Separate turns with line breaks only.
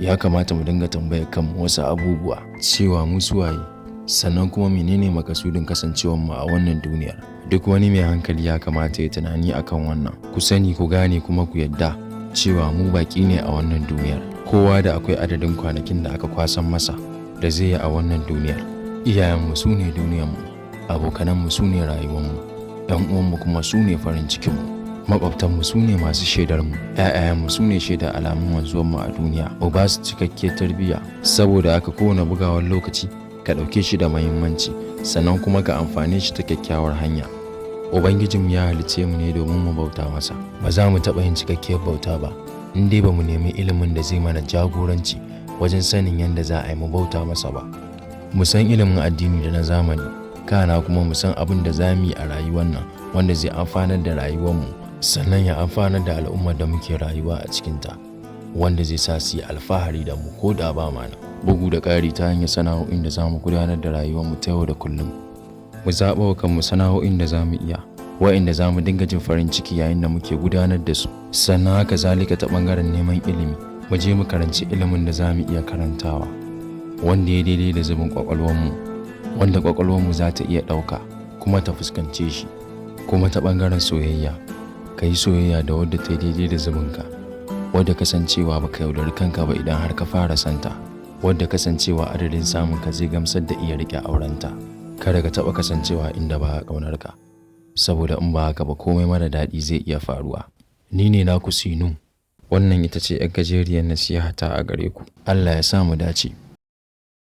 Ya kamata mu dinga tambayar kanmu wasu abubuwa, cewa mu suwaye, sannan kuma menene makasudin kasancewar mu a wannan duniyar. Duk wani mai hankali ya kamata ya tunani akan wannan. Ku sani, ku gane, kuma ku yadda cewa mu baƙi ne a wannan duniyar. Kowa da akwai adadin kwanakin da aka kwasan masa da zai yi a wannan duniyar. Iyayenmu su ne duniyarmu, abokananmu su ne rayuwarmu, 'yan uwanmu kuma su ne farin cikinmu, maƙwabtanmu su ne masu shaidarmu, 'ya'yayenmu su ne shaidar alamun wanzuwarmu a duniya. Mu ba su cikakkiyar tarbiyya. Saboda haka, kowane bugawar lokaci ka ɗauke shi da muhimmanci, sannan kuma ka amfane shi ta kyakkyawar hanya. Ubangijinmu ya halicce mu ne domin mu bauta masa. Ba za mu taɓa yin cikakkiyar bauta ba in dai ba mu nemi ilimin da zai mana jagoranci wajen sanin yadda za a yi mu bauta masa ba. Mu san ilimin addini da na zamani, kana kuma mu san abin da za mu yi a rayuwar nan wanda zai amfanar da rayuwarmu, sannan ya amfanar da al'ummar da muke rayuwa a cikinta, wanda zai sa su yi alfahari da mu ko da ba ma nan. Bugu da ƙari, ta hanyar sana'o'in da za mu gudanar da rayuwarmu ta yau da kullum. Mu zaɓa wa kanmu sana'o'in da za mu iya, wa'inda za mu dinga jin farin ciki yayin da muke gudanar da su. Sannan haka zalika, ta ɓangaren neman ilimi, mu je mu karanci ilimin da za mu iya karantawa, wanda ya daidai da zubin ƙwaƙwalwarmu, wanda ƙwaƙwalwarmu za ta iya ɗauka kuma ta fuskance shi. Kuma ta ɓangaren soyayya, ka yi soyayya da wadda ta daidai da zubinka, wadda kasancewa ba ka yaudari kanka ba idan har ka fara santa, wadda kasancewa adadin samun ka zai gamsar da iya riƙe aurenta. Kada ka taɓa kasancewa inda ba a ƙaunar ka, saboda in ba haka ba, komai mara daɗi zai iya faruwa. Ni ne naku Sinu. Wannan ita ce 'yar gajeriyar nasihata a gare ku. Allah ya sa mu dace.